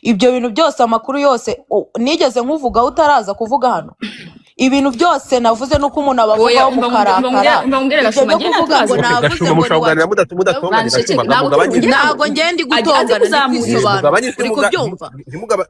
Ibyo bintu byose, amakuru yose nigeze nkuvugaho utaraza kuvuga hano. Ibintu byose navuze nuko umuntu Oya, abavugaho umva nkubwire, mukarakara. umva nkubwire Ibyo Gashumba, byo njye kuvuga ngo ntatubaze. Okay, navuze Gashumba, ngo mushobora kuganira mudatonganye. Bansheke, Gashumba, ntabwo mugabanye turi ntabwo ngende azi gutongana, ndi kuzamura. kwisobanura. Mugabanye. Uri kubyumva?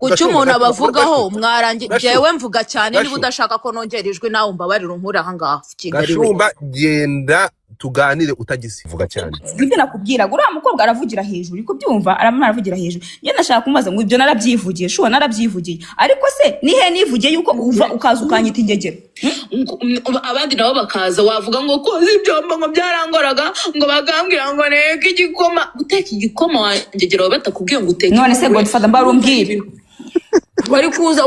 Kuki Gashumba, umuntu Gashumba, abavugaho Gashu, mwarangi? Gashu, Jewe mvuga cyane, niba Gashu, udashaka ko nongera ijwi nawe umbabarira unkure aha ngaha Kigali we. Gashumba, genda tuganire utagize vuga cyane. Nibyo nakubwiraga, uriya mukobwa aravugira hejuru, uri kubyumva? Arimo aravugira hejuru. Njye ndashaka kumubaza ngo ibyo narabyivugiye, shuwa narabyivugiye, ariko se nihe nivugiye yuko uva ukaza ukanyita ingegera? Abandi nabo bakaza wavuga ngo koza ibyombo ngo byarangoraga, ngo bakambwira ngo nteke igikoma. Guteka igikoma wangegera batakubwiye ngo uteke None se impungure. Godfather, mbari Urumva umbwire. ibintu Wari kuza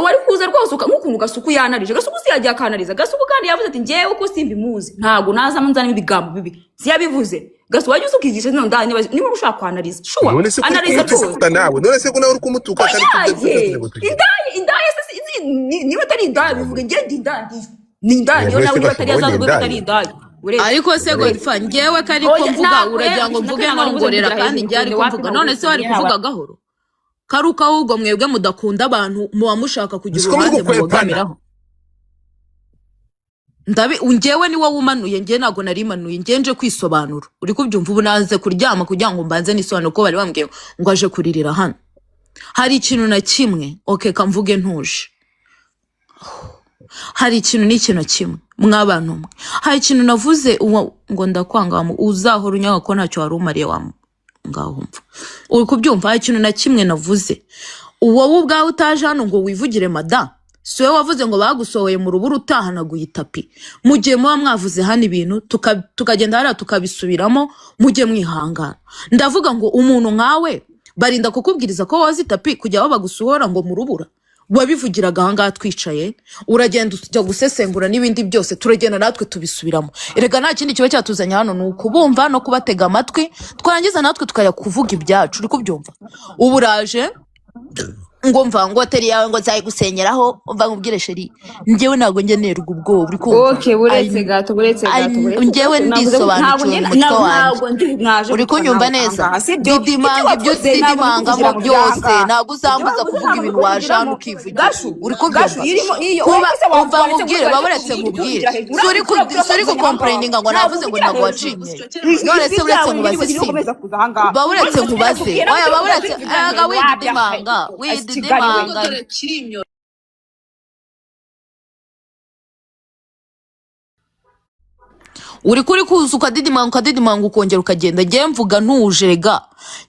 rwose nk'ukuntu Gasuku yanarije. Gasuku si yagiye akanariza Gasuku, kandi yavuze ati njyewe uko simbimuzi, ntabwo nazamo nzanamo ibigambo bibi. Si yabivuze Gasuku? Wajya uza ukigisha zino ndaya niba ushaka kwanariza, shuwa. None se ko Anariza uri rwose. kuvuga nawe? None se ko nawe uri kumutuka kandi Oyaye, tujye tujye? Indaya, indaya se niba atari indaya bivuge. Njye ndi indaya, ndi indaya niyo. None Nawe se niba atari Gashumba, azaza wowe uvuge ko atari ni indaya? indaya. Uretse Ariko se Godfa, njyewe ko ariko Oya, mvuga, ntabwo uragira ngo rero mvuge ntabwo navuze nkongorera kuvugira kandi hejuru njye ariko wapi, mvuga. ntabwo None se wari ntabwo kuvuga gahoro karuka? Ahubwo mwebwe mudakunda abantu muba mushaka kugira Siko muri uruhande gukwepana. mubogamiraho. Ndabi njyewe ni wowe umanuye, njyewe ntabwo nari manuye. Njyewe nje kwisobanura, uri kubyumva? Ubu nanze kuryama kugira ngo mbanze nisobanure, kuko bari bambwiye ngo aje kuririra hano. Hari ikintu na kimwe, okay, kamvuge ntuje. Hari ikintu n'ikintu kimwe mw'abantu mwe, hari ikintu navuze ngo ndakwanga uzahora unyanga ko ntacyo wari umariye wa ngaho mva. Uri kubyumva? Hari ikintu na kimwe navuze wowe ubwawe utaje hano ngo wivugire? Mada, si wowe wavuze ngo bagusohoye mu rubura utahanaguye itapi? Mu gihe muba mwavuze hano ibintu tukagenda hariya tukabisubiramo, mujye mwihangana. Ndavuga ngo umuntu nkawe barinda kukubwiriza ko woza itapi kujya aho bagusohora ngo mu rubura? Wabivugiraga ahangaha twicaye, uragenda ujya gusesengura n'ibindi byose, turagenda natwe tubisubiramo. Erega nta kindi kiba cyatuzanye hano, ni ukubumva no kubatega amatwi, twarangiza natwe tukajya kuvuga ibyacu. Uri kubyumva? Ubu uraje ngo mva ngo hoteli yawe ngo nzayigusenyeraho. Mva nkubwire chérie, njyewe ntabwo njye nerwa ubwoba, uri kumva? Okay, buretse gato, buretse gato, buretse Njyewe gato. Navuze ko ntabwo ndisobanukiwe njye mu mutwe wanjye. ntabwo ndi mwaje Uri gutukana kunyumva nawe neza? ahangaha, sibyo? Ibyo Didimanga ibyo wavuze ntabwo ndi didimangamo kuvugira mu byose byangaha. ntabwo Ibyo uzambuza wavuze kuvuga ntabwo ndi ibintu waje hano kuvugiramo. ukivugira. Gashu, Uri Gashu, kubyumva? irimo iyo Kuba wowe se umva wavuga nkubwire, baburetse nkubwire, suri gukomplaininga ngo ntabwo navuze ngo uvugira ntabwo hejuru. wacinye. None se Ijwi uretse ryawe nkubaze, niryo simba ukomeza kuza ahangaha. baburetse nkubaze. Oya, baburetse aga wididimanga, wididimanga. Dore kirimyo. Uri kuri kuza ukadidimanga, ukadidimanga, ukongera ukagenda. Njyewe mvuga ntuje rega,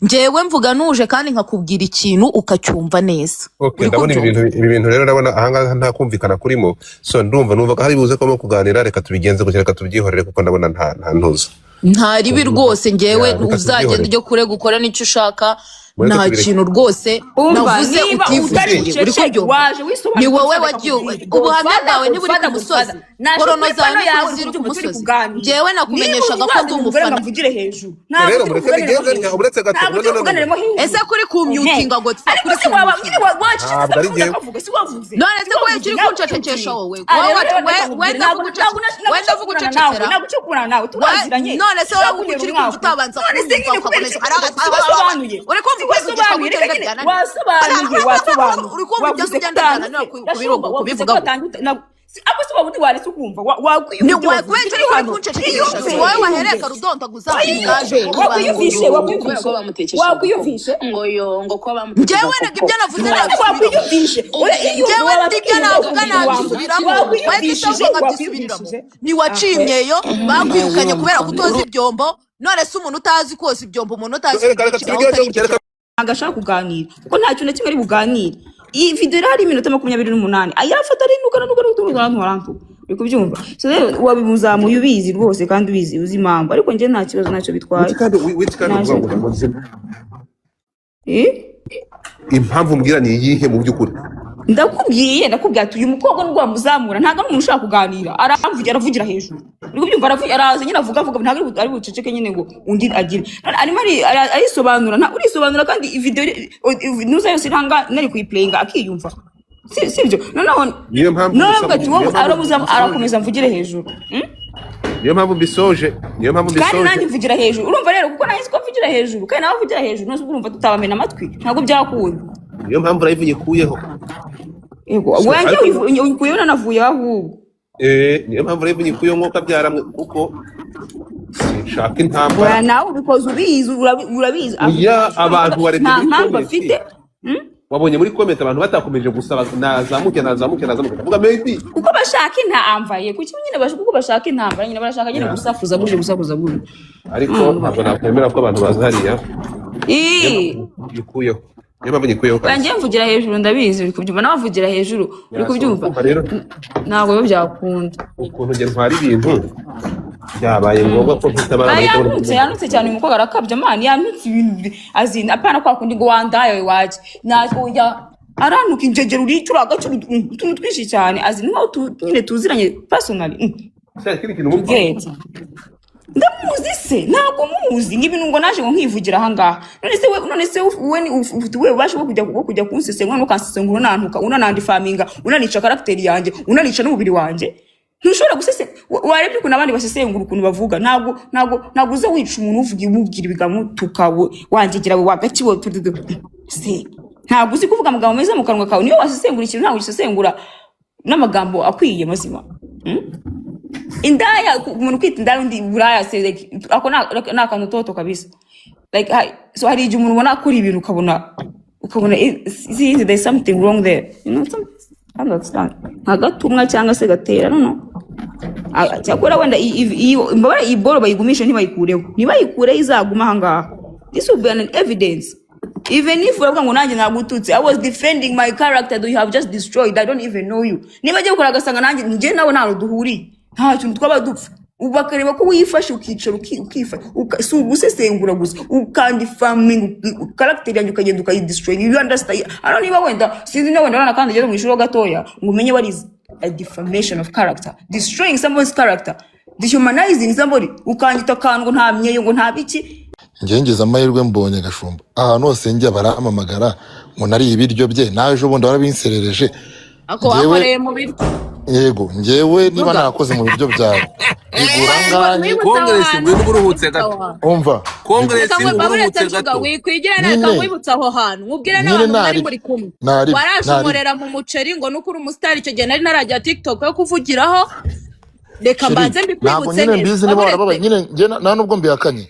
njyewe mvuga ntuje kandi nkakubwira ikintu ukacyumva neza. Okay, Uri ndabona ibi kubyumva? bintu, ibi bintu rero ndabona ahangaha nta kumvikana kurimo. So ndumva numva hari buze ko kuganira. Reka tubigenze gutya, reka tubyihorere kuko ndabona nta ntuza. Nta ribi rwose njyewe. Ya, reka Uzagenda tubyihorere. ujye kure gukora n'icyo ushaka. Mureke Nta tubireke. kintu rwose Umva, navuze niba utari utivugiye, uri buceceke kubyumva? waje Ni wisobanura wowe gusa, reka wagiye nkubwire. ubuhamya Godfather, bwawe ntiburi ku Godfather, musozi. Godfather. Naje Korono kuri zawe pano yawe ntiziri uri ku kubyumva turi musozi. kuganira. Njyewe Niba nakumenyeshaga ko uzaza ndi umugore ngo umufana. mvugire hejuru, ntabwo Rero turi mureke buvuganiremo bigenze hejuru, uretse gato. ntabwo No, turi no, no, no. buvuganiremo hejuru. Ese kuri kumyutinga, Godfa? Ariko Kuri se waba nyine kumyutinga? wacecetse Ntabwo ari akavuga njyewe. akavuga, si wavuze? None Si se ko wavuze ukiri nawe? kuncecekesha wowe? Ah, Wowe rero rero reka wenda nkubwire, ntabwo vuga ntabwo wenda vuga ntabwo nawe ucecekera. ntabwo cyo kubana nawe turaziranye. None se ushaka wowe kuntera ukiri kumva umwaku. utabanza None se kumva nyine kubera ukakomeza iki si wasobanuye? Uri kumva Si ukwivugishwa wasobanuye? gutyo Reka rega nyine byananiye. wasobanuye, wasobanuye. Uri kumva ibyo Wavuze ko ugenda byananira utandutse. kubirongo Gashumba, wavuze ko kubivugaho. watandutse ako se wabundi waretse ukumva Ni wakwiyumva ibyo we wavuze kubera turi uri hano. kuncecekesha. Iyumve, Si wowe iyumve. wahereka rudondaguza Wiyumve, ubwaje wakwiyumvishe, Kubera ko wakwiyumvishe, bamutekeshaga wakwiyumvishe. ngo yo ngo kuba bamutekeje Njyewe nega ibyo navuze None nabisubiramo. wakwiyumvishe. Ure iyumve, Njyewe waba ibyo navuga nabisubiramo. Wahita wakwiyumvishije, uvuga nkabyisubiriramo. wakwiyumvishije. Ntiwaciye imyeyo, bakwirukanye kubera ko utoza ibyombo. None se umuntu utazi koza ibyombo, umuntu utazi Reka reka kugira aho tubigenze utari gutya, reka. Ntabwo ashaka kuganira kuko nta kintu na kimwe ari buganire. Iyi video irahari iminota 28, ayafata arinuka nuka nuka nuka arantuka, uri kubyumva? So rero wabimuzamuye ubizi rwose kandi ubizi, uzi impamvu, ariko njye nta kibazo, ntacyo bitwaye. Wiki kandi wiki kandi Naje. uvuga ngo ngo Eh? Impamvu mbwira ni iyihe mu by'ukuri? Ndakubwiye, ndakubwiye ati uyu mukobwa nubwo wamuzamura ntabwo ari umuntu ushaka kuganira, aramvugira, aravugira hejuru, uri kubyumva? Araza nyine avuga avuga, ntabwo ari buceceke nyine ngo undi agire. None arimo arisobanura, urisobanura kandi video nuza yose iranga nari kuyiplayinga akiyumva. Si sibyo? Noneho Niyo mpamvu noneho avuga ati niyo wowe mpamvu aramuzamu, arakomeza mvugire hejuru. Niyo mpamvu mbisoje, niyo mpamvu Kandi mbisoje. nanjye mvugira hejuru, urumva rero, kuko nanjye siko mvugira hejuru kandi nawe avugira hejuru. None se urumva tutabamena amatwi? Ntabwo byakunda. Niyo mpamvu live nyikuyeho. Yego. So, Wanjye ariko uyikuyeho, nanavuye ahubwo. Niyo mpamvu live nyikuyeho nk'uko abyaramwe, kuko sinshaka Oya, intambara. Nawe ubikoze ubizi, urabizi. Oya, abantu warebye Nta muri mpamvu comment? afite. Wabonye muri comment abantu batakomeje gusaba nazamuke, nazamuke, nazamuke, ndavuga maybe Kuko bashaka intambara. Kuki nyine bashaka? Kuko bashaka intambara nyine, barashaka nyine gusakuza gutyo, gusakuza gutyo. Ariko ntabwo nakwemera ko abantu baza hariya. Niyo Ii. mpamvu nyikuyeho, niyo mpamvu nyikuyeho kabisa. Njye mvugira hejuru, ndabizi, uri kubyumva, nawe avugira hejuru, uri Yeah, so kubyumva. Urumva rero Ntabwo biba byakunda. ukuntu njye ntwara ibintu, byabaye ngombwa ko ntitabara. Ba Amahitamo. Yantutse, yantutse cyane. Uyu mukobwa arakabya, man. Yantutse ibintu azina apana kwa kundi ngo wandaye waje na oya, arantuka injegero, uricura agacura utuntu twinshi cyane, azi nkaho nyine tuziranye personally. Sha, ikindi kintu mupfa. Get ndamuzi se? Ntabwo muzi nk'ibintu ngo naje ngo nkivugira ahangaha. None se we ufite ubuhe bubasha bwo kujya kunsesengura, ukansesengura, unantuka, unanandifaminga, unanica caractère yanjye, unanica n'umubiri wanjye? Ntushobora gusese warebye ukuntu abandi basesengura, ukuntu bavuga. Ntabwo uza wica umuntu, uvuga, umubwira ibigambo, utuka wanjyegira we wagaki we se. Ntabwo uzi kuvuga amagambo meza mu kanwa kawe. Niyo wasesengura ikintu, ntabwo usesengura n'amagambo akwiye mazima. Indaya, umuntu kwita indaya undi buraya se, like, ako ni akantu toto kabisa. Like, so hari igihe umuntu ubona akora ibintu, ukabona see, there's something wrong there, some, I understand, nka gatumwa cyangwa se gatera no. Ah, cyakora wenda imbabare iyi boro bayigumishe, ntibayikureho, ntibayikureho, izaguma ahangaha. This will be an evidence. Even if uravuga ngo nanjye nagututse, I was defending my character that you have just destroyed. I don't even know you. Niba agiye gukora agasanga nanjye, njye nawe ntaho duhuriye, nta kintu twaba dupfa. Ubu bakareba ko wifashe, ukicara, si ugusesengura gusa, ukandifaminga caractère yanjye, ukagenda ukayidestroy. You understand? Hano niba wenda sinzi niba wenda kandi ugeze mu ishuri ho gatoya ngo umenye what is a defamation of character: destroying someone's character, dehumanizing somebody, ukanyita akantu ngo nta myeyo, ngo nta biki. Njye ngize amahirwe mbonye Gashumba, ahantu hose njya barampamagara ngo nariye ibiryo bye. Nawe ejo bundi warabinserereje. Ako Njyewe wankoreye mu biryo. Yego, njyewe niba Vuga. narakoze mu biryo byawe, bigura angahe? Nkwibutsa aho Kongeresi, hantu. ngwino uburuhutse Nkwibutsa aho gato. hantu. Umva. Kongeresi, Reka ngo uburuhutse baburetse njuga gato. wikwigira, reka Nyine nkwibutsa aho hantu, nkubwire nyine n'abantu mwari nari muri kumwe. Nari Waraje nari unkorera mu muceri ngo nuko uri umusitari. Icyo gihe nari narajya TikTok yo kuvugiraho. Reka Chérie, mbanze ntabwo mbikwibutse nyine neza. mbizi niba warababaye. Baburetse. Nyine njye nta nubwo mbihakanye,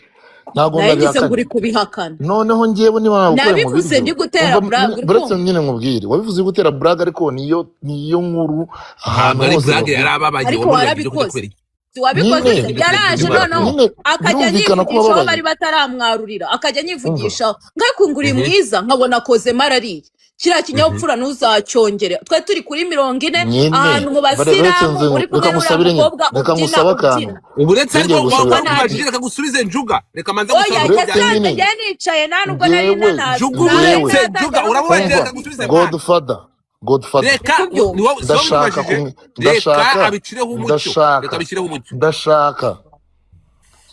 ntabwo Nayo ngize ngo ndabihakanye. uri kubihakana. Noneho njyewe niba nagukoreye mu Nabivuze biryo ndi gutera umva blague, uri buretse kumva? Nyine nkubwire, wabivuze uri gutera blague, ariko niyo nkuru ahantu Ntabwo ari hose blague, bavuga. yari ababaye. Ariko Wamubwiraga ibyo kurya warabikoze. kubera iki? Si wabikoze Nyine se? Yaraje noneho nyine akajya birumvikana ko anyivugishaho, wababaye. bari bataramwarurira, akajya Umva. anyivugishaho ngakunguriye mwiza, nkabona akozemo arariye kiriya kinyabupfura ntuzacyongere. Twari turi kuri 40 Nyine ahantu mu baretse basilamu, nze uri kumwe reka n'uriya ngusabire nyine mukobwa reka ubyina ngusabe akantu. ubyina. Uburetse Njye ngiye ariko gusabira. wakubajije, reka gusubize njuga, reka manze Oya. gusaba Uretse ibyo. Yasanze nyine njye nicaye, nta nubwo nari njyewe nanazi Njuga, nari njyewe uburetse njuga, naratangira no uramubajije, umva reka gusubize man. Godfather, Godfather. Reka Kubyumva. ni wowe, si wowe Ndashaka ubibajije. kumwe Reka ndashaka abicireho umucyo, reka ndashaka abishyireho umucyo. Ndashaka,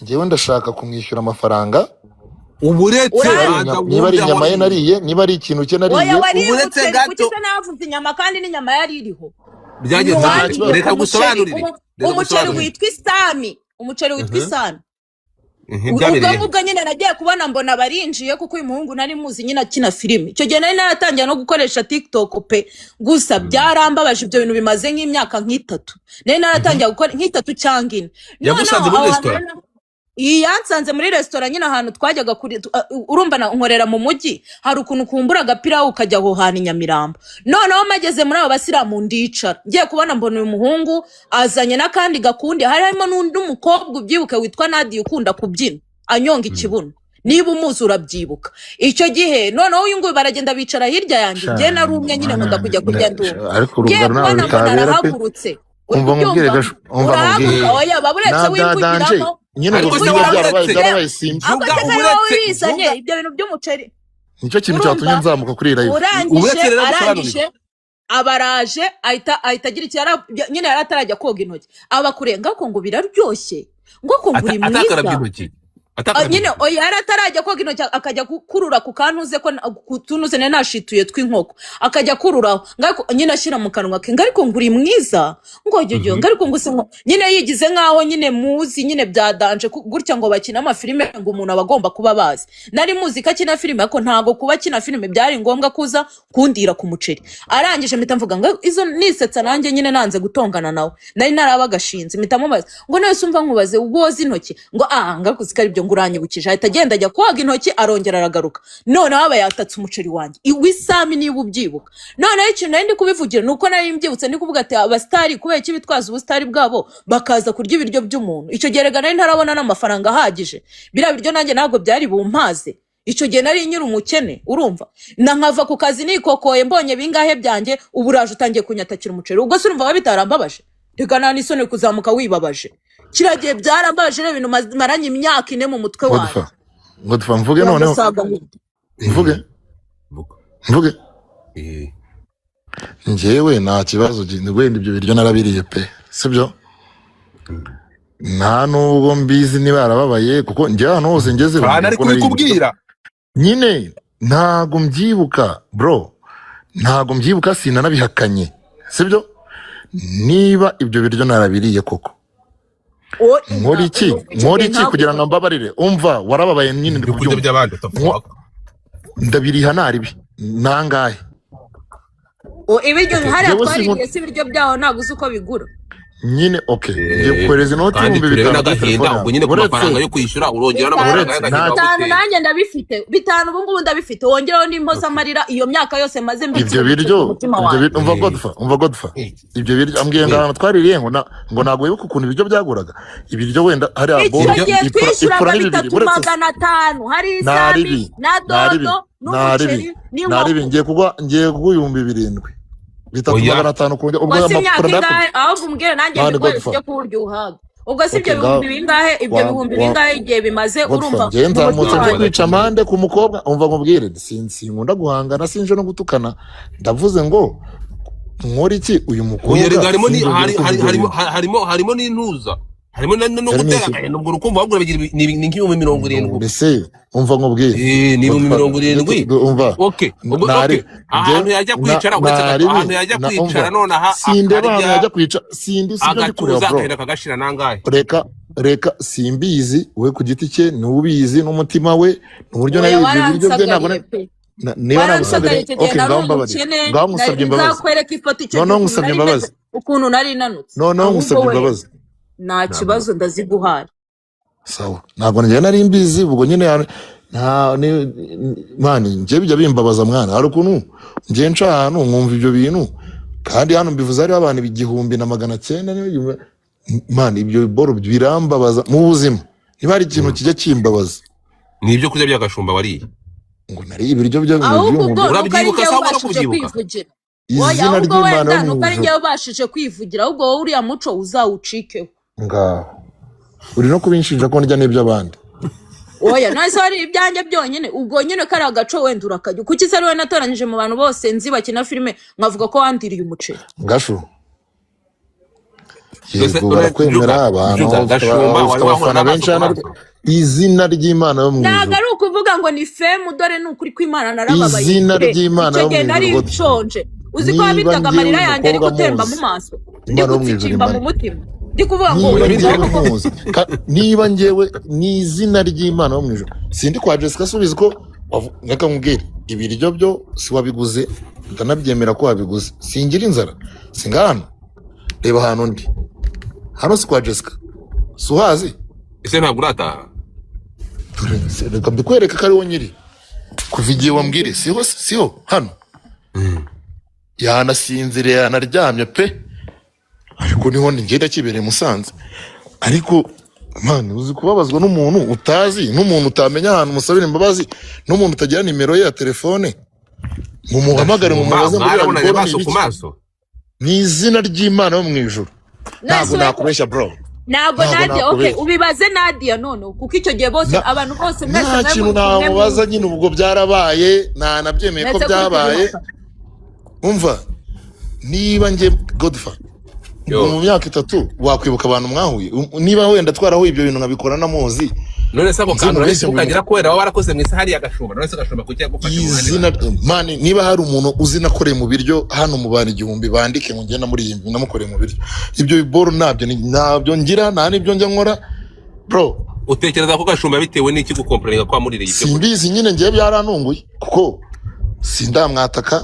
njyewe ndashaka kumwishyura amafaranga. Uburetse Niba ari banza niba ari wumve aho inyama ye wariye. nariye, niba ari ikintu cye Oya, nariye. wariye Uburetse umuceri. Kuki gato. se navuze inyama kandi n'inyama yari iriho? Byagenze Nta gute? Ntiwariye kibazo. Reka umuceri. gusobanurire, reka Umuceri gusobanurire. witwa isami, umuceri witwa isami. Ubwo Byabereye he? ngubwo nyine nagiye kubona mbona barinjiye, kuko uyu muhungu nari muzi nyine akina filime. Icyo gihe nari naratangiye no gukoresha TikTok pe. Gusa byarambabaje, ibyo bintu bimaze nk'imyaka nk'itatu nari naratangiye gukora, nk'itatu cyangwa 4. Noneho Yagusanze muri aho hantu resitora? rero iyi yansanze muri resitora nyine, ahantu twajyaga kuri urumva nkorera mu mujyi, hari ukuntu ukumbura agapira ukajya aho hantu i Nyamirambo. Noneho mageze muri abo basilamu ndicara, ngiye kubona mbona uyu muhungu azanye n'akandi gakundi, hari harimo n'undi mukobwa ubyibuke witwa Nadia ukunda kubyina anyonga ikibuno. Niba umuzi urabyibuka icyo gihe. Noneho uyu nguyu baragenda bicara hirya yanjye, njye nari umwe nyine, nkunda kujya kurya ndi umwe. Ariko Ngiye urungano ntawe kubona mbona bitabera pe. arahagurutse. Uri Umva nkubwire. kubyumva? Gashu, umva Urahaguruka. nkubwire. Oya, baburetse Nta bya danger. wivugiramo. Nyine ubwo Ariko se niba byarabaye waruretse? byarabaye, simbi. Ahubwo Njuga, se kari wowe uburetse ubizanye njuga. ibyo bintu by'umuceri. Nicyo kintu cyatumye Urumva? nzamuka kuri iyi live. Urangije Uburetse rero gusobanurire. arangije abaraje, ahita agira icyo nyine yari atarajya koga intoki, aba kurenga ko ngo biraryoshye, ngo ko ngo uri mwiza. Atakarabye intoki. Atakarabye Nyine intoki. Oya, yari atarajya koga intoki, akajya kurura ku kantuze ko ku tunuze nari nashituye tw'inkoko, akajya kururaho ngariko nyine ashyira mu kanwa ke, ngariko ngo uri mwiza, ngo jojo, ngariko ngo se ngo nyine yigize nkaho nyine muzi nyine bya danger gutya ngo bakina amafilime, ngo umuntu aba agomba kuba abazi. Nari muzi ko akina filime, ariko ntago kuba akina filime byari ngombwa kuza kundira ku muceri. Arangije mpita mvuga ngo izo nisetsa, nanjye nyine nanze gutongana nawe, nari naraba agashinzi. Mpita mubaza ngo none se umva nkubaze, woza intoki? Ngo ah, ngakuzi ko ari byo, ngo uranyibukije. Ahita agenda ajya koga intoki, arongera aragaruka, noneho aba yatatse umuceri wanjye iwisami, niba ubyibuka. Noneho ikintu nari ndi kubivugira ni uko nari mbyibutse, ndi kuvuga ati abasitari kubera iki bitwaza ubusitari bwabo bakaza kurya ibiryo by'umuntu? Icyo gihe rega nari ntarabona n'amafaranga ahagije, biriya biryo nanjye ntabwo byari bumpaze. Icyo gihe nari nyiri umukene, urumva, na nkava ku kazi nikokoye, mbonye bingahe byanjye. Ubu uraje utangiye kunyatakira umuceri, ubwo se urumva bitarambabaje? Reka, nta n'isoni kuzamuka wibabaje. Kiriya gihe byarambabaje, rero ibintu maranye imyaka 4 mu mutwe wanjye. Godfa, Godfa, mvuge noneho? Uramusaga. Mvuge? Vuga. Mvuge? Eh. Njyewe nta kibazo, wenda ibyo biryo narabiriye pe, sibyo? Nta nubwo mbizi niba yarababaye, kuko njyewe ahantu hose ngeze Fana bambwira ari ko nariye ibiryo. kubikubwira. Nyine ntago mbyibuka bro, ntago mbyibuka, sinanabihakanye, sibyo? Niba ibyo biryo narabiriye koko, nkora iki? Nkora iki kugira ngo mbabarire? Umva, warababaye nyine, ndi Ibyo kurya kubyumva. by'abandi utavuga. Ndabiriha naribi nangahe? Ibiryo hariya Njyewe twaririye si ibiryo byaho, ntabwo uzi uko bigura. Nyine okay, ngiye kohereza inoti Kandi ibihumbi turebe bitanu kuri n'agahinda telefone ubwo nyine yawe. ku Uretse mafaranga yo kwishyura, urongera n'amafaranga Uretse y'agahinda nta 500 waguteye. Nanjye ndabifite, 500 ubu ngubu ndabifite, wongereho n'impozamarira iyo myaka yose maze mbitse Ibyo umuceri biryo mu mutima ibyo wanjye. umva Godfa, umva Godfa, ibyo biryo ambwiye ngo ahantu twaririye ngo ntabwo wibuka ukuntu ibiryo byaguraga. Ibiryo wenda hariya Icyo boro gihe ipura twishyuraga ni bibiri. bitatu Uretse magana atanu, hari isami naribi na naribi dodo naribi n'umuceri naribi n'inkoko. Ngiye kuguha 7000, bitatu Oya. magana atanu kongera ubwo Ubwo si imyaka amakuru ingahe? ndayakubye. Ahubwo umbwire nanjye Mani mbiguhe Godfa. ujye kuwurya uhaga. Ubwo si ibyo Okay, ngaho bihumbi bingahe? Ibyo bihumbi bingahe igihe bimaze? Godfa, Urumva njyewe mu nzamutse mutima nje wanjye. kwica amande ku mukobwa. Umva nkubwire, sinkunda guhangana, sinje no gutukana. Ndavuze ngo nkora iki uyu Oya, mukobwa? rega harimo ni Sinzongere hari kumva hari ibyo harimo bintu. harimo n'intuza, harimo no Harimo gutera iki? agahinda. Ubwo urukumva wagura bigira ni nk'ibihumbi 70. Mbese umva nkubwire, Eh, ni ibihumbi Godfa, 70. umva Okay, ubwo nari okay, ahantu yajya kwicara, uretse gato, naribi ahantu yajya na umva, kwicara nonaha sindeba ahantu akarya yajya kwicara, sindi sibyo ndi kureba agatuza, bro. agahinda kagashira nangahe? Reka reka, simbizi, we ku giti cye niwe ubizi n'umutima we n'uburyo Oya, nayo ibyo biryo bye ntabwo waransagariye pe. niba Waransagariye nagusagariye, icyo gihe okay, nari ngaho mbabarira. umukene. Ngaho ngusabye imbabazi. Nzakwereka ifoto icyo gihe Noneho ukuntu ngusabye nari meze, imbabazi. ukuntu nari nanutse. Noneho Ahubwo ngusabye we imbabazi. Nta kibazo, ndaziguhaye. Sawa, ntabwo njyewe nari mbizi ubwo nyine nta mani, njye bijya bimbabaza mwana. Hari ukuntu njye nca ahantu nkumva ibyo bintu, kandi hano mbivuze hariho abantu 1900 mani, ibyo boro birambabaza mu buzima. Niba hari ikintu kijya kimbabaza, Ni ibyo kurya by'agashumba wariye. Ngo nari ibiryo byo Ahubwo ubwo by'umubiri. nuko ari Urabyibuka njyewe se ahubwo no ubashije kubyibuka? kwivugira. Oya, Izina ahubwo ry'Imana wenda yo mu nuko ari ijuru. njyewe ubashije kwivugira, ahubwo wowe uriya muco uzawucikeho. Ngaho uri no kubinshinja ko ndya n'iby'abandi. Oya, none se wari ibyanjye byonyine? Ubwo nyine kari agaco wenda urakajya kuki se ari we natoranyije mu bantu bose nzi bakina filime, nkavuga ko wandiriye umuceri? Ngashu Mbese yego, barakwemera Byuka, abantu Byuka, ufite Gashumba, ufite wari wahura abafana n'amaso benshi ku hano. maso? Izina ry'Imana yo mu Ntabwo ijuru. ari ukuvuga ngo ni fame, dore ni ukuri kw'Imana narababaye Izina pe. ry'Imana Icyo yo mu gihe ijuru, nari Godfrey. nshonje, uzi ko Niba wabitaga njyewe amarira yanjye ari umukobwa gutemba muzi, mu maso, ndi Imana yo mu ijuru gutsikimba mu imane. mutima, ndi kuvuga ngo Niba uyu njyewe mukobwa muzi, niba njyewe ni izina ry'Imana yo mu ijuru, sindi kwa Jessica subizi ko reka nkubwire, ibiryo byo si wabiguze, ndanabyemera ko wabiguze. Singira inzara, singa hano, reba ahantu ndi hano, si kwa Jessica, si uhazi? Ese ntabwo urataha? Dore, reka mbikwereke ko ariwo nyiri kuva igihe wambwire, siho siho hano yanasinziriye, yanaryamye pe, ariko niho ngenda kibereye Musanze. Ariko man, uzi kubabazwa n'umuntu utazi, n'umuntu utamenya ahantu umusabira imbabazi, n'umuntu utagira nimero ye ya telefone ngo umuhamagare ngo Gashumba, umubaze ngo biriya mwarabonanye bigoro ni amaso ku ibiki? maso? Ni izina ry'Imana yo mu ijuru, ntabwo None se nakubeshya bro. Ntabwo Ntabwo Nadia, okay, nakubeshya. ubibaze Nadia none, kuko icyo gihe bose abantu bose mwese Nta mwari kintu muri kumwe namubaza nyine, ubwo byarabaye, ntanabyemeye ko Mwese kuri byabaye. kubihakana. Umva, niba njye Godfa, Yo. ngo mu myaka 3 wakwibuka abantu mwahuye, niba wenda twarahuye ibyo bintu nkabikora namuzi. None se ako Nze kantu mubeshye urabizi ngo ukagira kubera waba warakoze mu isahani ya Gashumba? None se Gashumba kuki yagufashe mu ruhande? Izina man, niba hari umuntu uzi nakoreye mu biryo hano mu bantu 1000, bandike ngo ngenda muri iyi namukoreye mu biryo. Ibyo biboro ntabyo ntabyo ngira, nta n'ibyo njya nkora, bro. Utekereza ko Gashumba bitewe n'iki gukomplaininga ko wamuririye ibyo kurya? Simbizi nyine, ngewe byarantunguye kuko sindamwataka.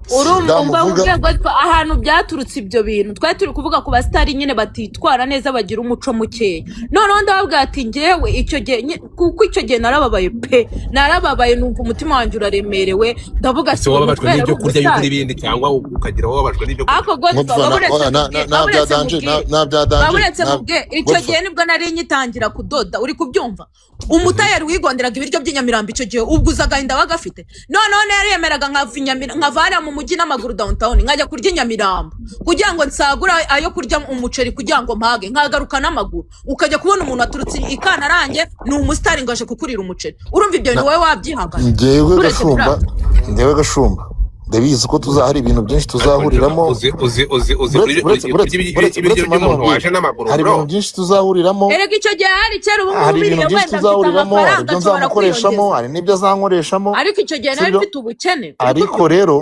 Urumva, Sindamuvuga. urwego ahantu byaturutse ibyo bintu, twari turi kuvuga ku basitari nyine batitwara neza, bagira umuco mukeya. Noneho ndababwira ati ngewe icyo gihe kuko icyo gihe narababaye pe, narababaye, numva umutima wanjye uraremerewe, ndavuga Ese wababajwe kubera n'ibyo ari kurya y'ugura umusitari. ibindi, cyangwa ukagira wababajwe n'ibyo kurya? Ariko Godfa, Godfa, baburetse nta bya baburetse danger, mubwire. nta bya danger. Baburetse mubwire, icyo Godfa. gihe nibwo nari ngitangira kudoda, uri kubyumva? Umutayeri wigonderaga ibiryo by'inyamirambo icyo gihe, ubwo uzi agahinda wabaga afite. Noneho yariyemeraga nkava nkava hariya mu mujyi n'amaguru downtown, nkajya kurya i Nyamirambo kugira ngo nsagure ayo kurya umuceri, kugira ngo mpage, nkagaruka n'amaguru. Ukajya kubona umuntu aturutse i Kantarange, ni umusitari, ngo aje kukurira umuceri. Urumva ibyo bintu wowe wabyihangana? Njyewe Uretse Gashumba, buriya. njyewe Gashumba, ndabizi ko hari ibintu byinshi Ariko tuzahuriramo. uzi uzi uzi uzi Buretse kurya buretse buretse kurya buretse ibiryo buretse mama by'umuntu nkubwire, waje n'amaguru, hari bro. ibintu byinshi tuzahuriramo. Erega icyo gihe hari kera, ubu ngubu Hari ibintu biriya byinshi wenda mfite tuzahuriramo, hari amafaranga ibyo nshobora nzamukoreshamo, kwiyongeza, hari n'ibyo azankoreshamo. Ariko icyo gihe nari Sibyo? mfite ubukene, uri Ariko kubyumva? rero,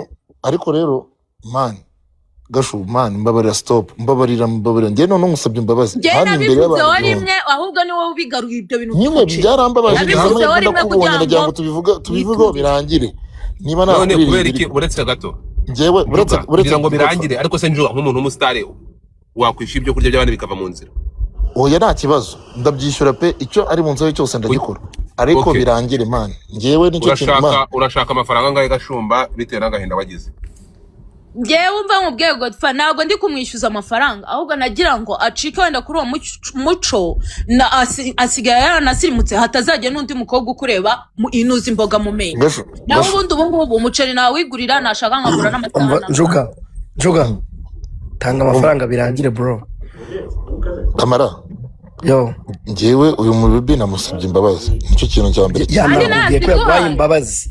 ariko rero man, Gashu man, mbabarira, stop, mbabarira, mbabarira. Njye noneho ngusabye imbabazi Njyewe hano imbere nabivuzeho y'abantu 1000. rimwe, ahubwo ni wowe ubigaruye ibyo bintu Nyine by'umuceri. byarambabaje, Nabivuzeho nta rimwe ndakubonye, kugira ndagira ngo ngo tubivugeho niturize. birangire. Niba None nakuririye kubera iki? ibiryo, Uretse gato, njyewe uretse Njuga, uretse kugira ngo Godfa. birangire. Ariko se Njuga, nk'umuntu w'umusitari, wakwishyura ibyo kurya by'abandi bikava mu nzira? Oya, nta kibazo, ndabyishyura pe. Icyo ari mu nzu cyose ndagikora, ariko Okay. birangire man. Njyewe nicyo kintu man. Urashaka amafaranga angahe Gashumba, bitewe n'agahinda wagize? Njyewe umva nkubwiye Godfa, ntabwo ndi kumwishyuza amafaranga, ahubwo nagira ngo acike wenda kuri uwo muco na asigaye yaranasirimutse, hatazajya n'undi mukobwa ukureba inuza imboga mu menyo. Gashu, Naho Gashu. ubundi ubu ngubu umuceri nawigurira, nashaka nkagura Umva. n'amasahani. Njuga, Njuga, tanga amafaranga birangire, bro. Kamara. Yo. Njyewe uyu mubibi namusabye imbabazi, nicyo kintu cya mbere. Kandi Yanakubwiye ko yaguhaye naziguhaye. imbabazi.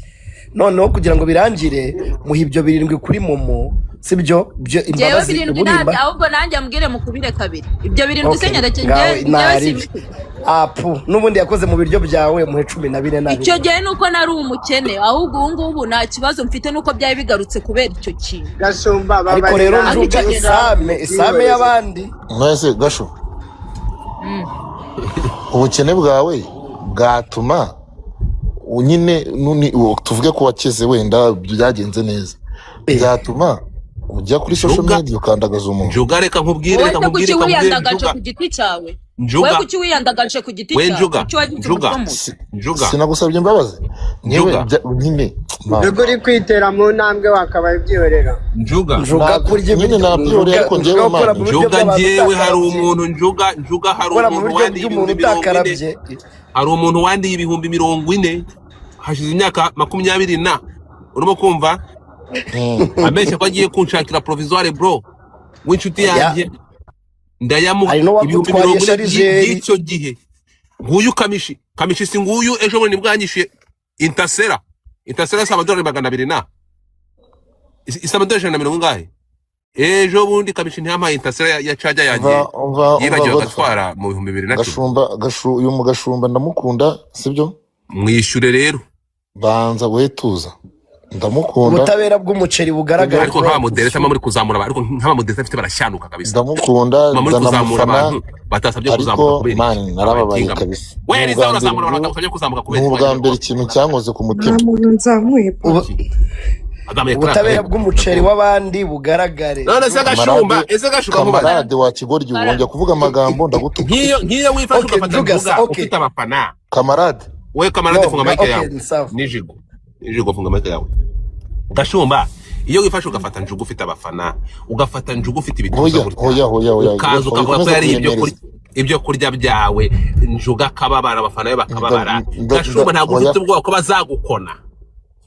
Noneho kugira ngo birangire, muha ibyo 7 kuri MoMo, sibyo? Byo Njyewe imbabazi 7 uburimba. ntabyo, ahubwo nanjye ambwire mukubire kabiri ibyo 7 se. Okay, Nyandeke ngawe njyewe naribi simbi. Apu n'ubundi yakoze mu biryo byawe, muhe 14 Icyo nabiri. gihe nuko nari umukene, ahubwo ubu ngubu nta kibazo mfite, nuko byari bigarutse kubera icyo kintu. Gashumba, Ariko rero babarira. Ariko Njuga, icyo gihe isame isame y'abandi. Mwese, Gashu, ubukene bwawe bwatuma nyine tuvuge ko wakize, wenda byagenze neza, byatuma ujya kuri social Njuga. media ukandagaza umuntu? Njuga, reka nkubwire, Wowe reka se nkubwire, kuki reka nkubwire. wiyandagaje Njuga. ku giti cyawe? Wowe Njuga. kuki wiyandagaje ku giti We cyawe? Njuga. Kuki wagize Njuga. umutwe mubi? Njuga. Sinagusabye imbabazi nyewe. Njuga. Nyine man. Njuga, uri kwitera mu ntambwe, wakabaye ubyihorera. Njuga. Njuga, kurya Nyine ibiryo nabyihoreye, Njuga, ariko njyewe Njuga, gukora man. mu biryo Njuga, by'abantu njyewe hari utakarabye. umuntu, Njuga, Njuga, hari Gukora mu umuntu biryo wandiye by'umuntu 40,000. utakarabye. Hari umuntu wandiye 40,000 hashize imyaka 20 na, urimo kumva? Ambeshya ko agiye kunshakira provisoire, bro, w'inshuti Ya. yanjye, ndayamuha Hari ibihumbi n'uwagutwariye mirongo ine sharijeri. by'icyo gihe. Nguyu Kamishi, Kamishi si nguyu, ejo bundi nibwo yanyishyuye intasera. Intasera si amadolari 200 na isa amadolari ijana na mirongo ingahe? Ejo bundi Kamishi ntiyampaye intasera ya caja yanjye, Umva, umva, umva. yibagiwe Godfa. agatwara mu 2010. Gashumba, Gashu, uyu mugashumba ndamukunda, sibyo? Mwishyure rero. Banza wetuza, ndamukunda. Ubutabera bw'umuceri bugaragara. Ariko nk'abamodereta muri kuzamura ariko nk'abamodereta afite barashyanuka kabisa. Ndamukunda. Muba muri kuzamura Ndanamufana. abantu batasabye kuzamuka Ariko kubera man, iki? narababaye Abakinga. kabisa. We Ni Liza, ubwa mbere urazamura abantu batagusabye kuzamuka ni kubera iki? ubwa mbere ikintu cyankoze ku Nta mutima. muntu nzamuye pa. Azamuye Ubutabera kuri bw'umuceri w'abandi bugaragare. None se Gashumba, Kamarade, ese Gashumba, nkubaze. kamarade wa kigoryi, wongera kuvuga amagambo ndagutuka. Nk'iyo wifashe Okay, ugafata Njuga, Njuga okay. ufite abafana. Kamarade. We kamarade, No, funga mic okay, yawe. ni sawa. Nijigo, Nijigo, funga mic yawe. Gashumba, iyo wifashe ugafata Njuga ufite abafana, ugafata Njuga ufite ibituza Hoya. gutya, Hoya, hoya, hoya. ukaza Godfa, ukavuga ko wikomeza yariye ibyo kuremereza. kurya, ibyo kurya byawe, Njuga akababara, abafana be bakababara. Gashumba, ntabwo Hoya. ufite ubwoba ko bazagukona?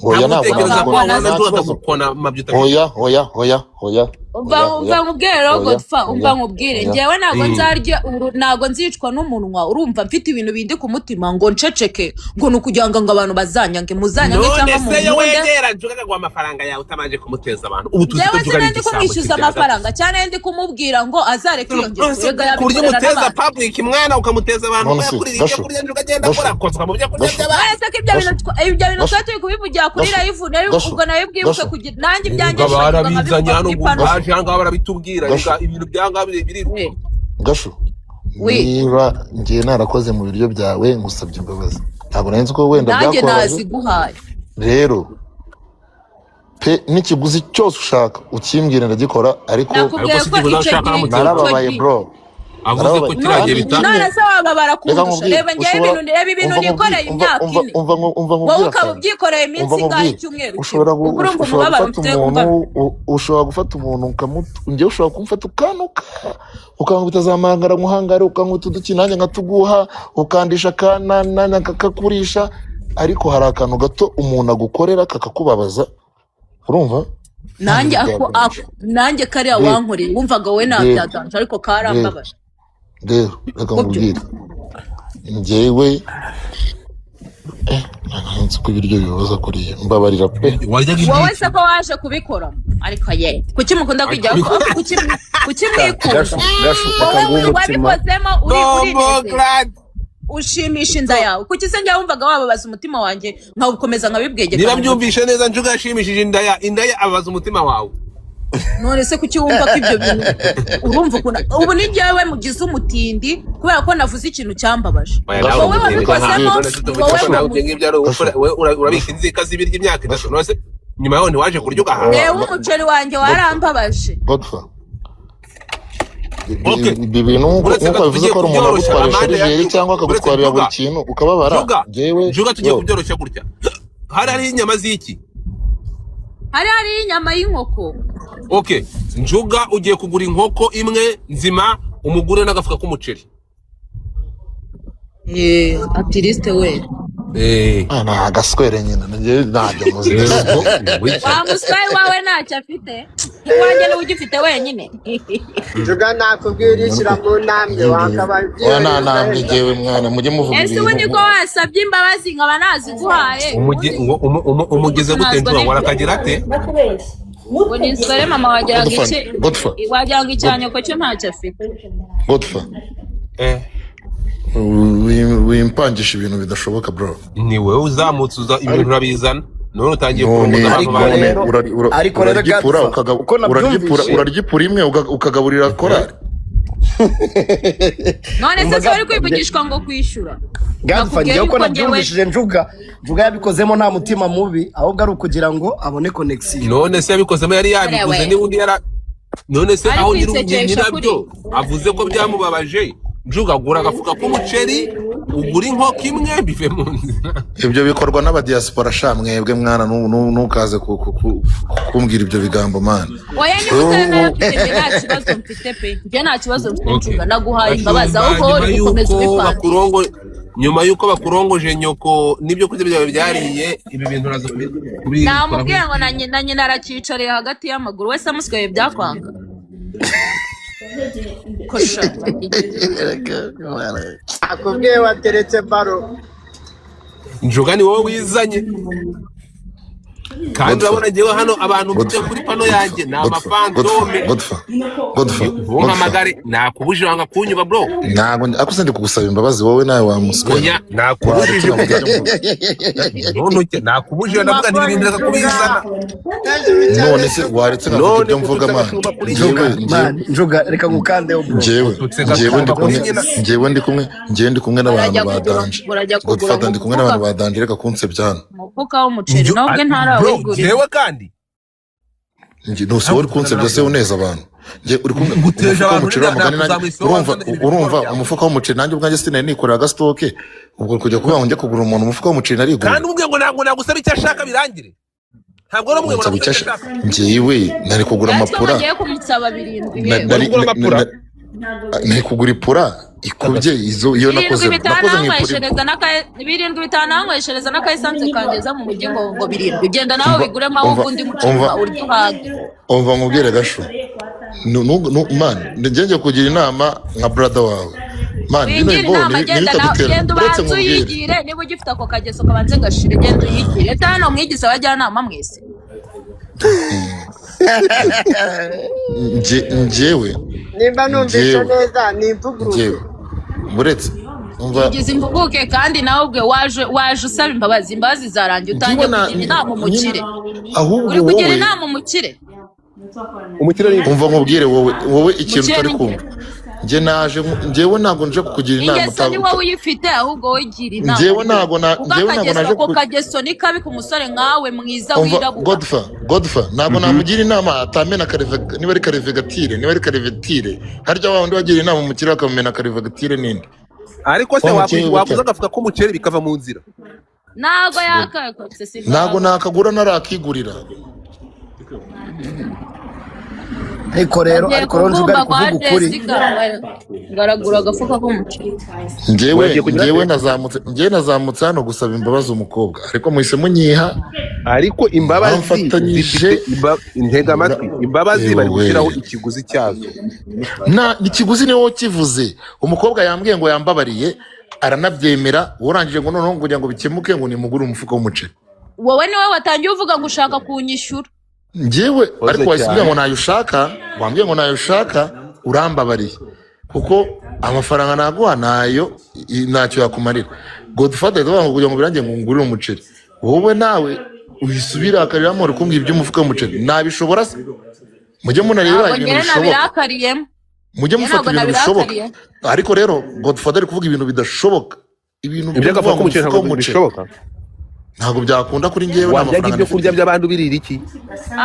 Hoya. Ntabwo Ntabwo utekereza ko nabikora, wabona nta Njuga kibazo. akagukona mabyuta? Hoya, hoya, hoya, hoya. Umva oya umva oya nkubwire rero oya Godfa, umva oya nkubwire, oya. njyewe ntago Mm. nzarya ntago nzicwa n'umunwa. Urumva mfite ibintu bindi ku mutima ngo nceceke, ngo ni ukugira ngo abantu bazanyange, muzanyange None cyangwa se yo munkunde. wegera Njuga akaguha amafaranga yawe utabanje kumuteza abantu, ubu tuzi ko Njyewe Njuga ari sinari ndi igisambo kumwishyuza kibyara. amafaranga cyane, ndi kumubwira ngo azareke iyo ngeso, rega Ku buryo yabikorera umuteza n'abandi. public mwana, ukamuteza abantu None ngo se yakurira ibyo Gashu, kurya, Njuga agenda Gashu, akora akozwa mu byo kurya Gashu, by'abandi. None se ko ibyo Gashu, bintu ibyo bintu Gashu, twari turi kubivugira kuri Gashu, live, nari Gashu, ubwo nawe bwibuke Gashu, kugira nanjye ibyanjye Njuga nshobora barabizanye nkabivuga hano kuri ngo pano. Gashu, baje aha ngaha barabitubwira. Gashu, Rega ibintu by'ahangaha biriruka. We Gashu, we niba ngiye narakoze mu biryo byawe ngusabye imbabazi, ntabwo nari nzi ko wenda nanjye byakubabaje. naziguhaye. Rero pe, n'ikiguzi cyose ushaka ukimbwira ndagikora, ariko Ariko Nakubwiye si ko ikiguzi icyo ashaka gihe aramutse icyo narababaye gihe bro, avuze ko narababaye. kiriya gihe Kandi bita ikindi, none se wababara reka kundusha? nkubwire, Reba njyewe ushobora ibintu, reba ibintu umva nkubwire, nikoreye umva imyaka umva 4, umva umva wowe nkubwire ukaba akantu, ubyikoreye umva iminsi ingahe, nkubwire, icyumweru kimwe, ushobora ubwo urumva ushobora umubabaro gufata mfite umva. umuntu, ushobora gufata umuntu ukamutu, njyewe ushobora kumfata ukanuka, ukankubita za mangara nkuhangare, ukankubita uduki nanjye nkatuguha, ukandisha akanana kakakurisha, ariko hari akantu gato umuntu agukorera kakakubabaza, urumva? Nanjye Nanjye ako byakubabaje. nanjye kariya Rero wankoreye wumvaga wowe rero nabyaganje, ariko rero karambabaje. rero reka Kubyo nkubwire, njyewe ntabwo nzi ko ibiryo bibabaza kuriya, mbabarira pe. Waryaga Wowe ibyiki? se ko waje kubikora, ariko ye kuki mukunda Ariko kwijya kuki kuki mwikunda? Gashu, Gashu, reka Wowe nguhe umutima. wabikozemo uri Bombo urinezeza glad. ushimisha inda yawe, kuki se njya wumvaga wababaza umutima wanjye nkawukomeza nkabibwegeka Niba mu mutwe? mbyumvishe neza, Njuga yashimishije indaya, indaya ababaza umutima wawe. None se kuki wumva ko ibyo bintu, urumva ukuntu ubu ni njyewe mugize umutindi kubera ko navuze ikintu cyambabaje? Oya, nawe Wowe umutindi nka wabikozemo, none se tuvuge wowe ko nawe ibyo ngibyo ari Gashu, ugukora, wowe urabika inzika z'ibiryo imyaka 3, Gashu, none se nyuma yaho ntiwaje kurya ugahaga? Reba umuceri wanjye Godfa, warambabaje. Godfa, Okay, ibi bintu nk'uko uretse nk'uko gato bivuze tugiye ko hari umuntu kubyoroshya agutwarira amande ya sharijeri Njuga, cyangwa uretse akagutwarira buri Njuga, kintu ukababara, Njuga, njyewe Njuga, tugiye yo kubyoroshya gutya, hari hariho inyama z'iki? Hari hariho inyama y'inkoko. Okay, Njuga ugiye kugura inkoko imwe nzima, umugure n'agafuka k'umuceri. Atirisite we. Eh. Ah, ni agaswere nyine, njyewe ntabyo muzi. Yego, wiki. Wa muswayi wawe ntacyo afite, iwanjye niwe ugifite wenyine. Njuga, nakubwira ishyira mu ntambwe wakabaye Oya, nta ubyihorera ntambwe ugaheza. njyewe mwana, mujye muvuga Ese ibintu ubundi ko wasabye imbabazi nkaba naziguhaye, Umuge ubundi ngo umugeze gute unazwa Njuga n'ibyo warakagira ate? Ngo niswere mama, wagiraga Godfa, iki? Godfa, Wagira ngo icyanyoko cyo ntacyo afite. Godfa, Eh. wimpangisha ibintu bidashoboka bro. Ni wowe uzamutse uza ibintu Ariko urabizana, none utangiye none kurongoza abantu Ariko banjye. none rero ariko rero uraryipura Godfa, uko uraryipura nabyumvishe uraryipura imwe ukagaburira korari. None se umva si wari Godfa, kwivugishwa ngo kwishyura? Godfa, Nakubwiye njyewe uko yuko njyewe nabyumvishije, Njuga, Njuga yabikozemo nta mutima mubi, ahubwo ari ukugira ngo abone connection. None se yabikozemo yari yabiguze we n'ubundi yara none se ari aho kwisekesha nyirabyo kuri avuze ko byamubabaje, Njuga gura agafuka k'umuceri ugura inkoko imwe bive mu nzira. Ibyo bikorwa n'abadiaspora sha, mwebwe mwana, ntukaze kumbwira ibyo bigambo man. Oya, niba utari nayafite, njye nta kibazo mfite pe, njye nta kibazo mfite. Okay. Njuga, naguhaye imbabazi, Gashumba, ahubwo wowe nyuma uri gukomeza yuko ubipanga. bakurongo nyuma yuko bakurongoje nyoko n'ibyo kurya byawe byariye, ibi bintu uraza kubikoraho. Namubwiye ngo na nyina aracyicariye hagati y'amaguru, wese amusweye byakwanga kosha. Nakubwiye wateretse baro. Njuga, ni wowe wizanye kandi Godfa, urabona njyewe hano abantu mfite Godfa, kuri pano Godfa, yanjye ni Godfa, Godfa, amafantome. Godfa, Godfa, Godfa. Ntumpamagare, nakubujije wanga kunyuba bro. Ntabwo ariko se ndi kugusaba imbabazi wowe nawe wamuswera. Oya, Waretse nakubujije nkavuga ibyo mvuga. ntuntuke, nakubujije ndavuga nti ibintu reka kubizana. None se waretse nkavuga None ibyo mvuga ututse man? agashumba kuri Njyewe nyina. njyewe Man, Njuga, reka ngukandeho bro. njyewe Ututse njyewe ndi agashumba kuri kumwe nyina. njyewe ndi kumwe njyewe ndi kumwe n'abantu Barajya ba kugura, danje. barajya kugura Godfather, mu ndi kumwe mufuka, n'abantu ba danje, reka kunsebya hano. umufuka w'umuceri nawe ubwe Bro, ntarawigurira. njyewe kandi Nuse wowe uri kunsebya se uneza abantu? Njye uri kumwe nguteje umufuka abantu w'umuceri wa mugani nanjye nakuzamuye isibo urumva wazana ibikorwa urumva byawe. Umufuka w'umuceri nanjye ubwanjye sinari nikorera agasitoke, ubwo kujya kuvuga ngo njye kugura umuntu umufuka w'umuceri Kandi narigurira. umubwiye ngo ntabwo nagusaba icyo ashaka birangire, ntabwo wari umubwiye ngo Unsaba nagusaba icyo icyo ashaka. njyewe nari kugura Natwe amapura bagiye kumusaba 7 na- yewe. Wari nari kugura amapura nari kugura ipura ikubye izo iyo 7 nakoze 5 nakoze mu ipura. 7 5 nanyweshereza n'akaesanse kangeza mu mujyi ngo 7 genda nawe Umva wiguremo aho umva undi muceri umva urya uhage. Umva nkubwire Gashu, Man, njye ngiye kugira inama nka brother wawe, man, bino Wingira bibo inama, genda nawe, ntibikagutera. genda Uretse ubanze nkubwire. uyigire. Niba ugifite ako kageso, kabanze gashire, genda uyigire. Leta hano mwigize abajyanama mwese. Njyewe Nimba numvise njyewe neza ni imvuguruke. Njyewe buretse umva. Yigize imvuguke, kandi nawe ubwe waje usaba imbabazi, imbabazi zarangiye, Njyewe utangiye na kugira inama nyine umukire. Ahubwo Uri kugira wowe inama umukire. Umukire ni Umva nkubwire, wowe ikintu Umukire utari ni kumva, njye naje njyewe ntabwo nje kukugira inama. Ingeso ni wowe uyifite, ahubwo wowe gira inama. Njyewe ntabwo na Kuko njyewe ntabwo akageso naje ako kageso ni kabi ku musore nkawe mwiza Umva. wirabura. Godfa, ntabwo namugira inama atamena kareve, niba ari karevegatire, niba ari karevetire. Harya wa wundi wagira inama umukire akamumena karevegatire ninde? Ariko se Wa mukire waguza w'ubutare. agafuka k'umuceri bikava mu nzira? Ntabwo yakakotse si Ntabwo ngaho. nakagura, narakigurira. Ariko rero Agiye ariko rero Njuga kuvumba ari kwa kuvuga ukuri. Jessica, ngaragura agafuka k'umuceri. Njyewe Wagiye kugira njyewe ate? nazamutse hano gusaba imbabazi umukobwa, ariko muhise munyiha. Ariko imbabazi Bamfatanyije. zifite intega amatwi, imbabazi bari Ewe. gushyiraho ikiguzi cyazo. Na ikiguzi ni wowe ukivuze. Umukobwa yambwiye ngo yambabariye, aranabyemera. Urangije ngo noneho kugira ngo bikemuke ngo nimugure umufuka w'umuceri. Wowe niwe watangiye uvuga ngo ushaka kunyishyura. Njyewe Koze ariko wahise cyane. umbwira ngo nayo ushaka, wambwiye ngo nayo ushaka, urambabariye kuko amafaranga naguha nayo ntacyo yakumarira. Godfather ahita avuga ngo kugira ngo birangiye ngo ngurire umuceri, wowe nawe uhise ubirakariramo, uri kumbwira iby'umufuka w'umuceri, nabishobora se? Mujye munareba Ntabwo ibintu njyewe bishoboka. nabirakariyemo. Mujye Njyewe mufata ntabwo ibintu bishoboka. nabirakariyemo. Ariko rero Godfather ari kuvuga ibintu bidashoboka, ibintu byo Iby'agafuka kuvuga ngo k'umuceri umufuka ntabwo w'umuceri bishoboka. Ntabwo byakunda kuri njyewe, nta Waryaga mafaranga ibyo kurya nifitiye. by'abandi ubirira iki?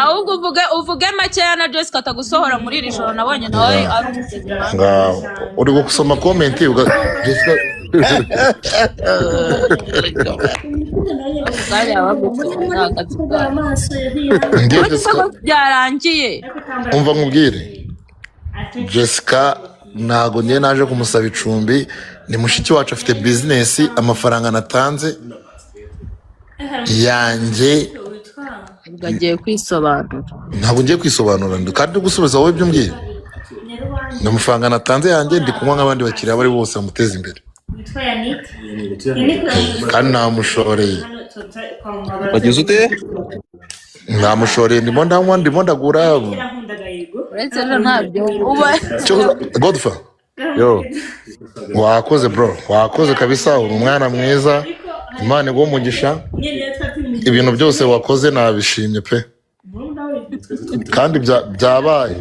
Ahubwo uvuge makeya na Jessica atagusohora muri iri joro, nabonye nawe ari umusazi. Ngaho uri gusoma comment Jessica. Kanya bagusohora nta kazi kawe. Ngiye Uretse Jessica. ko byarangiye. Umva nkubwire, Jessica ntago ngiye naje kumusaba icumbi, ni mushiki wacu, afite bizinesi. Amafaranga natanze yanjye. Ubwo agiye kwisobanura. Ntabwo ngiye kwisobanura kandi ndi gusubiza wowe ibyo umbwiye. Ni amafaranga natanze yanjye, ndi kunywa nk'abandi bakiriya bari bose bamuteza imbere, kandi namushoreye. Wagize ute? Namushoreye, ndimo ndanywa, ndimo ndagura. Uretse ejo ntabyo uba. Godfa. Yo. Wakoze bro, wakoze kabisa, uri umwana mwiza, Imana iguhe umugisha. Ibintu byose wakoze nabishimye pe, kandi byabaye.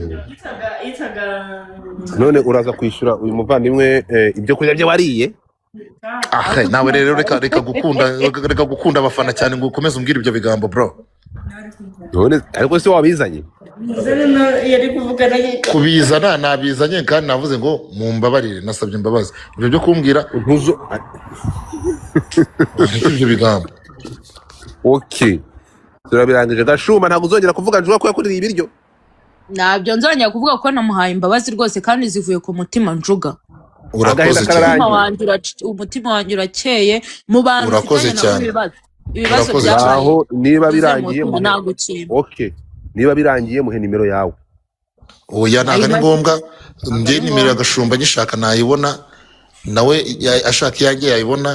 None uraza kwishyura uyu muvandimwe ibyo kurya bye wariye? Ah, nawe rero reka gukunda abafana cyane ngo ukomeze umbwire ibyo bigambo, bro. None ariko se wabizanye? Kubizana nabizanye, kandi navuze ngo mumbabarire, nasabye imbabazi. Ibyo byo kumbwira Ntuzo. Ariko ibyo bigambo. Okay, turabirangije. Gashumba, ntabwo uzongera kuvuga Njuga ko yakuririye ibiryo? Ntabyo nzongera kuvuga ko namuhaye imbabazi rwose, kandi zivuye ku mutima, Njuga. Urakoze Agahinda cyane. kararangiye. Umutima wanjye urakeye mu bantu Urakoze mfitanye nabo cyane. ibibazo Urakoze byabaye. cyane. Aho niba Uze birangiye mutima muhe nagukinga. Okay, niba birangiye muhe nimero yawe. Oya, ntabwo ari Ayibaze. ngombwa. Njye nimero ya Gashumba ngishaka nayibona, nawe ashaka iyanjye yayibona.